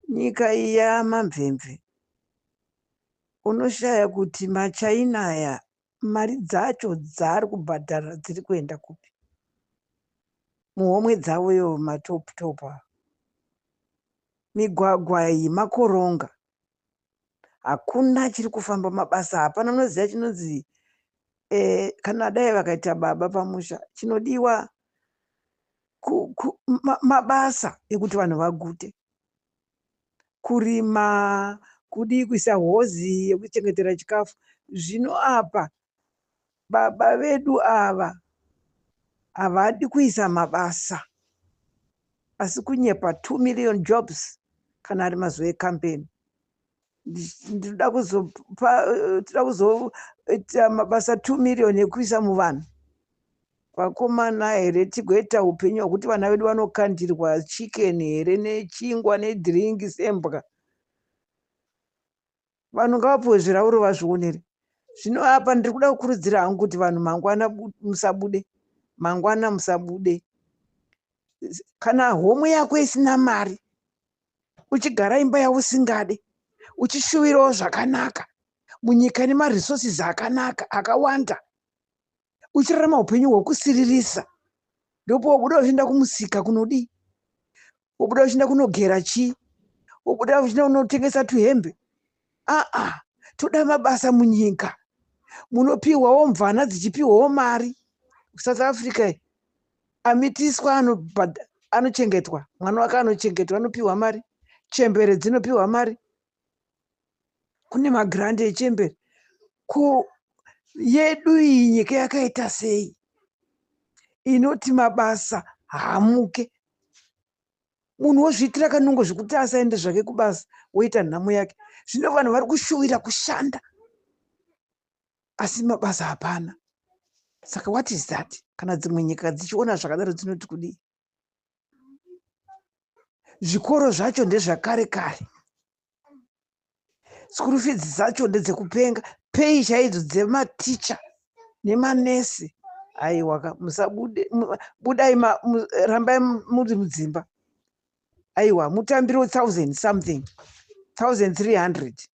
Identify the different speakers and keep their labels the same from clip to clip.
Speaker 1: Nyika iyi yaamamvemve. Unoshaya kuti maChina aya mari dzacho dzaari kubhadhara dziri kuenda kupi. Muhomwe dzavo ivo matop top ava. Migwagwa iyi makoronga. Hakuna chiri kufamba mabasa hapana unoziva chinonzi kana dai vakaita baba pamusha chinodiwa mabasa ekuti vanhu vagute. Kurima, kudii kuisa hozi yekuchengetera chikafu. Zvino apa baba vedu ava havadi kuisa mabasa asi kunyepa 2 million jobs kana ari mazuva ecampaign. Ndinoda kuzopa tinoda kuzoita mabasa 2 million ekuisa muvanhu. Vakomana here tigoita upenyu hwekuti vana vedu vanokandirwa chicken here nechingwa nedhiringi sembwa. Vanhu ngavapuwe zvirauro vazvionere. Zvino apa ndiri kuda kukurudzira hangu kuti vanhu mangwana musabude. Mangwana musabude. Kana homwe yako isina mari, uchigara imba yausingade, uchishuvirawo zvakanaka, munyika ine maresources akanaka akawanda, uchirarama upenyu hwekusiririsa, ndopo wobuda uchienda kumusika kunodii? Wobuda uchienda kunogera chii? Wobuda uchienda kunotengesa tuhembe? Aa, toda mabasa munyika. Munopiwawo mvana dzichipiwawo mari. South Africa amitiswa anochengetwa, mwana wake anochengetwa, anopiwa mari. Chembere dzinopiwa mari. Kune magrandi echembere. Ko yedu iyi nyika yakaita sei? Inoti mabasa haamuke. Munhu wozviitira kanungo zvekuti asaende zvake kubasa woita nhamo yake. Zvino vanhu vari kushuvira kushanda asi mabasa hapana. Saka what is that? Kana dzimwe nyika dzichiona zvakadaro dzinoti kudii? Zvikoro zvacho ndezvakare kare. School fees dzacho ndedzekupenga. Pay chaidzo dzematicha nemanesi. Aiwa musabude, budai, rambai muri mudzimba. Aiwa mutambiro 1000 something, 1300.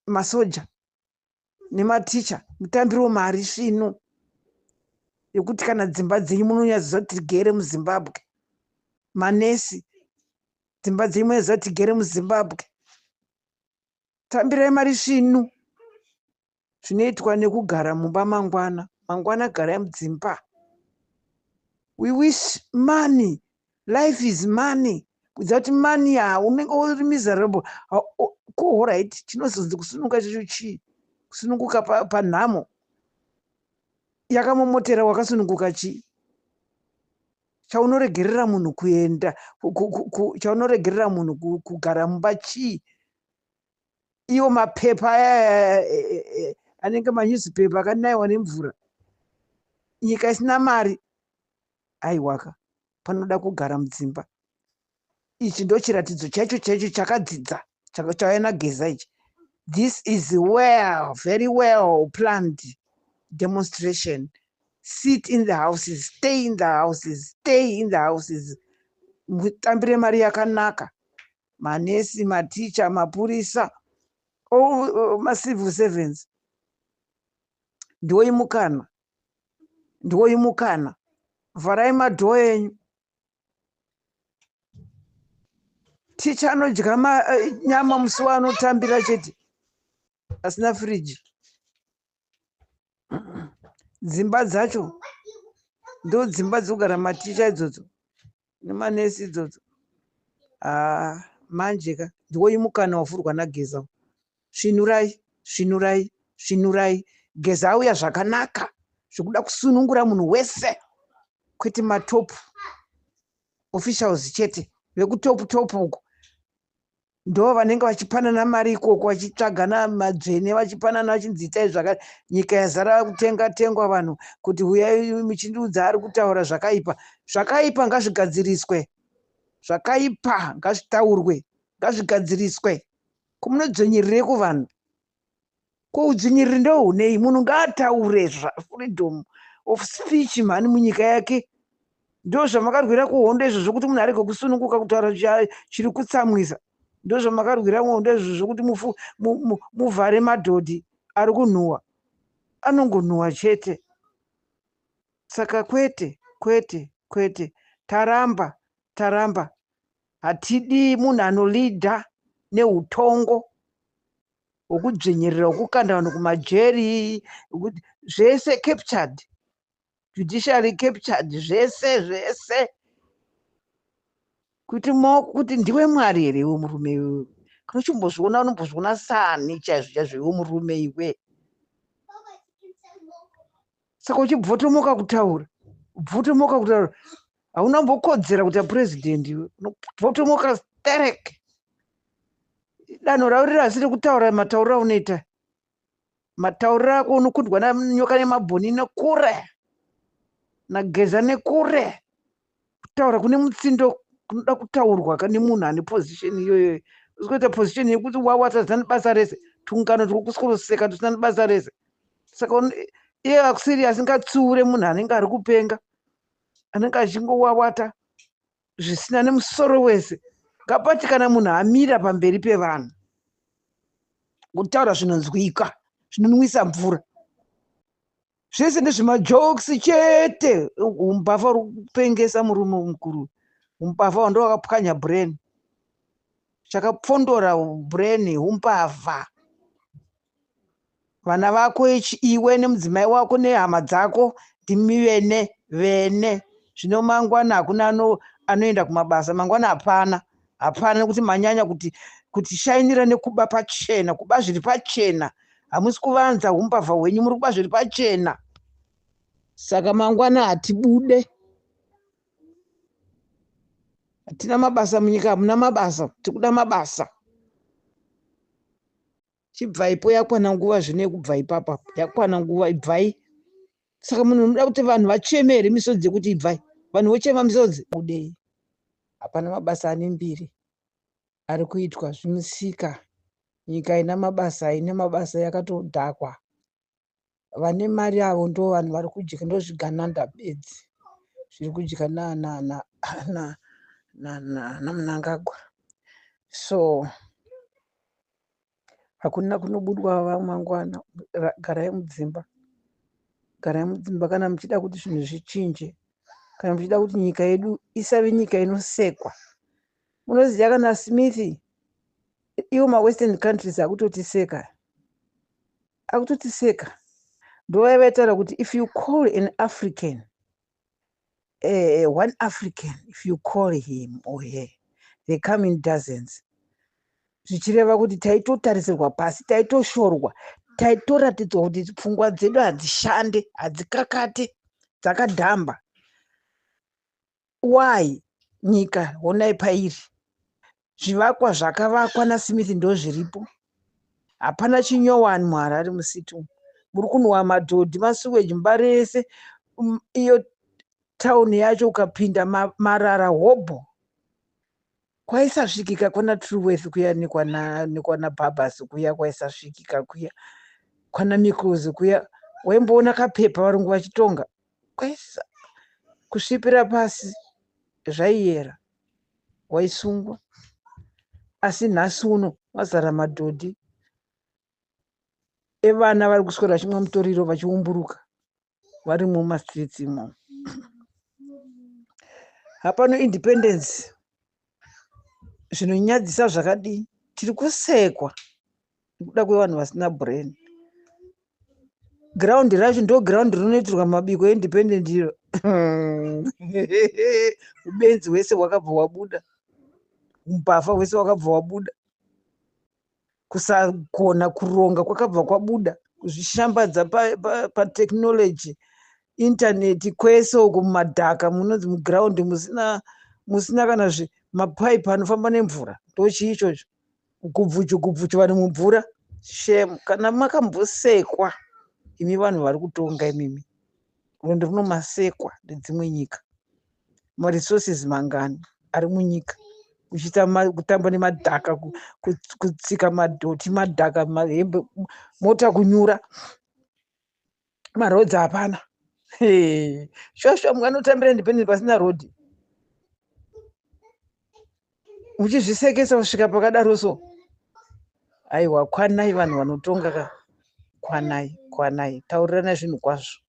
Speaker 1: Masoja nematicha mutambiro mari svinu yekuti kana dzimba dzenyu munonyatsoziva kuti tigere muZimbabwe. Manesi dzimba dzenyu munoziva kuti tigere muZimbabwe. Tambirai mari svinu zvinoitwa nekugara mumba mangwana. Mangwana garai mudzimba. We wish money. Life is money. Without money unenge uri miserable. Ko alright chinozonzi kusununguka chacho chii? Kusununguka panhamo yakamomotera wakasununguka chii? Chaunoregerera munhu kuenda, chaunoregerera munhu kugara mumba chii? Iwo mapepa aya anenge manewspaper akanayiwa nemvura. Nyika isina mari. Aiwaka, panoda kugara mudzimba. Ichi ndo chiratidzo chaicho chaicho chakadzidza chauya naGeza ichi. This is well, very well planned demonstration. Sit in the houses, stay in the houses, stay in the houses. Mutambire mari yakanaka. Manesi, maticha, mapurisa, all macivil servants. Ndiwoyi mukana. Ndiwoyi mukana. Vharai madhoo enyu. Ticha anodya nyama musi waanotambira chete asina firiji. Dzimba dzacho ndo dzimba dzogara maticha idzodzo nemanesi idzodzo. Haa manje ka ndiwoyi mukana wavhurwa naGeza. Svinurai, svinurai, svinurai. Geza auya zvakanaka zvekuda kusunungura munhu wese kwete matop officials chete. Vekutop top uko ndo vanenge vachipanana mari ikoko, vachitsvagana madzvene, vachipanana vachinzi itai zvakati. Nyika yazara kutenga tengwa vanhu kuti huyai muchindiudza ari kutaura zvakaipa. Zvakaipa ngazvigadziriswe. Zvakaipa ngazvitaurwe, ngazvigadziriswe. Ko munodzvinyirirei kuvanhu? Ko udzvinyiriri ndohunei? Munhu ngaataure freedom of speech mhani munyika yake. Ndozvamakarwira kuhondo izvo zvokuti munhu arege kusununguka kutaura chiri kutsamwisa. Ndozvamakarwira kuhondo izvo zvokuti muvhare madhodhi ari kunhuhwa. Anongonhuhwa chete. Saka kwete, kwete, kwete. Taramba, taramba. Hatidi munhu anoleada neutongo hwokudzvinyirira, hwokukanda vanhu kumajeri, zvese captured, judicially captured, zvese zvese. Kuti maoko kuti ndiwe Mwari here iwe murume iwewe? Kana uchimbozviona unombozviona sani chaizvo chaizvo iwe murume iwe. Saka uchibvotomoka kutaura, bvotomoka kutaura, hauna kumbokodzera kuita purezidendi iwe. Unobvotomoka sterek. Danho ravo riri asiri kutaura matauriro aunoita. Matauriro ako unokundwa nanyoka nemabhoni nekure. Nageza nekure. Kutaura kune mutsindo kunoda kutaurwa nemunhu ane position iyoyo. Usikuita position yekuti wawata basa rese. Tungano twokusweroseka tusina basa rese. Saka iye akusiri asingatsiure munhu anenge ari kupenga. Anenge achingowawata zvisina nemusoro wese. Ngapati kana munhu amira pamberi pevanhu kutaura zvinonzwika zvinonwisa mvura. Zvese ndezvemajokes chete. Umbavha uri kupengesa murume mukuru. Umbavha ndo wakapwanya brain. Chakapfondora brain umbavha. Vana vako iwe nemudzimai wako nehama dzako ndimi vene vene. Zvino mangwana hakuna anoenda kumabasa. Mangwana hapana. Hapana nekuti manyanya kuti shainira nekuba pachena. Kuba zviri pachena. Hamusi kuvanza umbavha hwenyu, muri kuba zviri pachena. Saka mangwana hatibude. Hatina mabasa munyika, hamuna mabasa. Tiri kuda mabasa. Chibvaipo, yakwana nguva zvino yekubva ipapa. Yakwana nguva, ibvai. Saka munhu unoda kuti vanhu vacheme here misodzi yekuti ibvai? Vanhu vochema misodzi. Budei. Hapana mabasa ane mbiri ari kuitwa zvimusika. Nyika haina mabasa, haina mabasa yakatodhakwa. Vane mari avo ndo vanhu vari kudya, ndozvigananda bedzi zviri kudya naMnangagwa. So hakuna kunobudwa mangwana. Garai mudzimba. Garai mudzimba kana muchida kuti zvinhu zvichinje. Kana muchida kuti nyika yedu isave nyika inosekwa. Munoziva kana Smith iwo mawestern countries akutotiseka. Akutotiseka. Ndovaya vaitaura kuti if you call an African, one African, if you call him or her, they come in dozens. Zvichireva kuti taitotarisirwa pasi, taitoshorwa, taitoratidzwa kuti pfungwa dzedu hadzishande, hadzikakate, dzakadhamba. Why? Nyika honai pairi. Zvivakwa zvakavakwa naSmith ndozviripo. Hapana chinyowani muHarare mucity umu. Muri kunhuhwa madhodhi, masuweji Mbare yese. Iyo tauni yacho ukapinda marara hobho. Kwaisasvikika kwana Truworth kuya nekwana Barbers kuya kwaisasvikika kuya. Kwana Meikles kuya waimboona kapepa varungu vachitonga. Kwaisa kusvipira pasi zvaiyera waisungwa. Asi nhasi uno wazara madhodhi evana vari kuswera vachimwa mutoriro vachiumburuka vari mumastreets imomo. Hapano independence. Zvinonyadzisa zvakadii? Tiri kusekwa nekuda kwevanhu vasina brain. Ground racho ndo ground rinoitirwa mabiko eindependent iro. Ubenzi hwese hwakabva hwabuda. Umbavha hwese hwakabva hwabuda. Kusagona kuronga kwakabva kwabuda. Kuzvishambadza patechnology, internet kwese uko mumadhaka munonzi muground musina kana mapaipi anofamba nemvura. Ndochii ichocho? Gubvuchu gubvuchu vanhu mumvura. Shame. Kana makambosekwa imi vanhu vari kutonga imimi. Rwendo runo masekwa nedzimwe nyika. Maresources mangani ari munyika. Muchiita kutamba nemadhaka, kutsika madhoti, madhaka, mahembe, mota kunyura. Maroads hapana. Shuwa shuwa munganotambira independence pasina rodhi, muchizvisekesa kusvika pakadaro so? Aiwa, kwanai vanhu vanotonga ka, kwanai, kwanai, tauriranai zvinhu kwazvo,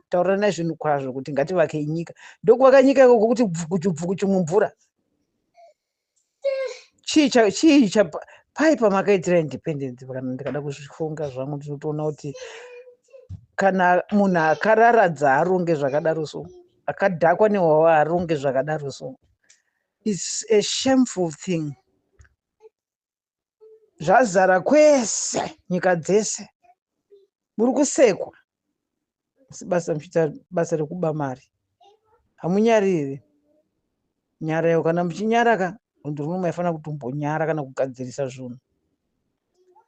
Speaker 1: tauriranai zvinhu kwazvo kuti ngativakei nyika. Ndokuvaka nyika ikoko kuti bvukuchu bvukuchu mumvura. Chii chii pai pamakaitira independence? Kana ndikada kuzvifunga zvangu, ndinotoona kuti kana munhu akararadza aronge zvakadaro so, akadhakwa nehwawa aronge zvakadaro so, it's a shameful thing. Zvazara kwese, nyika dzese muri kusekwa, asi basa muchiita basa rekuba mari. Hamunyari here? Nyaraiwo kana muchinyara ka. Rwendo runo maifanira kutombonyara kana kugadzirisa zvinhu.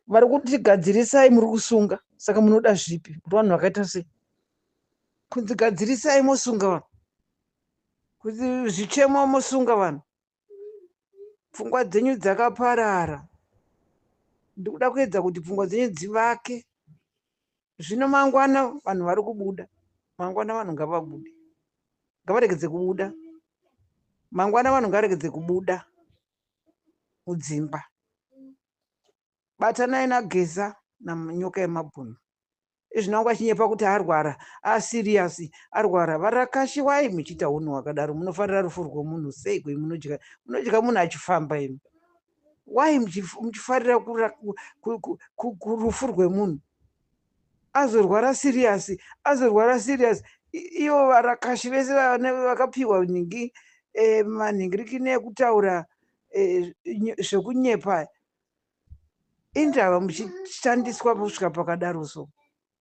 Speaker 1: Vari kuti gadzirisai, muri kusunga, saka munoda zvipi? Kuti vanhu vakaita sei? Kunzi gadzirisai, mosunga vanhu, kuti zvichemo, mosunga vanhu. Pfungwa dzenyu dzakaparara. Ndikuda kuedza kuti pfungwa dzenyu dzivake. Zvino mangwana vanhu vari kubuda. Mangwana vanhu ngavabude, ngavaregedze kubuda. Mangwana vanhu ngavaregedze kubuda mudzimba. Batanai naGeza naNyoka yemabhunu. Izvi nangu achinyepa kuti arwara, aserious, arwara. Varakashi, wai muchiita unhu hwakadaro? Munofarira rufu rwomunhu sei? Kwe munodya, munodya munhu achifamba imi. Wai muchifarira rufu rwemunhu? Azorwara serious, azorwara serious. Ivo varakashi vese vakapiwa nhingi, manhingirikini ekutaura zvekunyepa, indava muchishandiswa kusvika pakadaro so?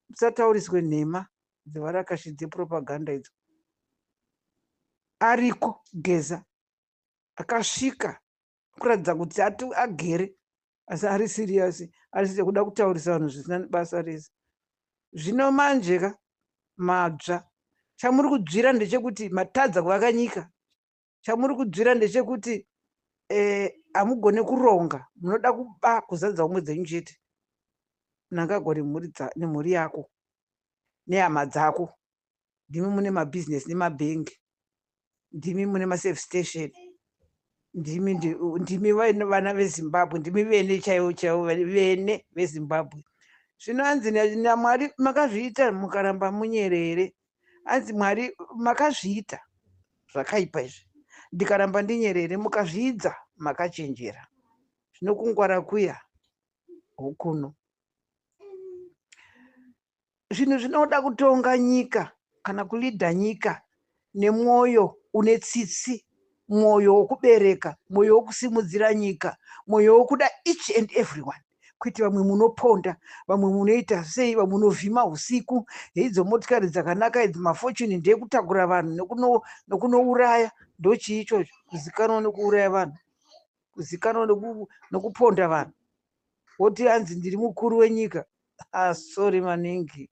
Speaker 1: Musatauriswe nhema dzevarakashi, dzepropaganda idzo. Ariko Geza akasvika kuratidza kuti agere, asi ari serious, ari serious kuda kutaurisa vanhu zvisina basa rese. Zvino manje ka madzva, chamuri kudzvira ndechekuti matadza kuvaka nyika. Chamuri kudzvira ndechekuti hamugone kuronga, munoda kuba kuzadza homwe dzenyu chete. Mnangagwa nemhuri yako nehama dzako, ndimi mune mabhizinesi nemabhengi, ndimi mune maservice station, ndimi vana veZimbabwe, ndimi vene chaivo chaivo, vene veZimbabwe. Zvino hanzi naMwari makazviita mukaramba munyerere. Hanzi Mwari makazviita zvakaipa izvi, ndikaramba ndinyerere, mukazviidza makachenjera. Zvino kungwara kuya hukuno. Zvinhu zvinoda kutonga nyika kana kuleader nyika nemwoyo une tsitsi, mwoyo wokubereka, mwoyo wokusimudzira nyika, mwoyo wokuda each and everyone, kwete vamwe munoponda, vamwe munoita sei, vamwe munovhima usiku. Heidzo motikari dzakanaka idzi, maFortuner, ndeyekutakura vanhu nekunouraya. Ndochii ichocho? Kuzikanwa nekuuraya vanhu, kuzikanwa nekuponda vanhu, woti hanzi ndiri mukuru wenyika. Ah, sorry maningi.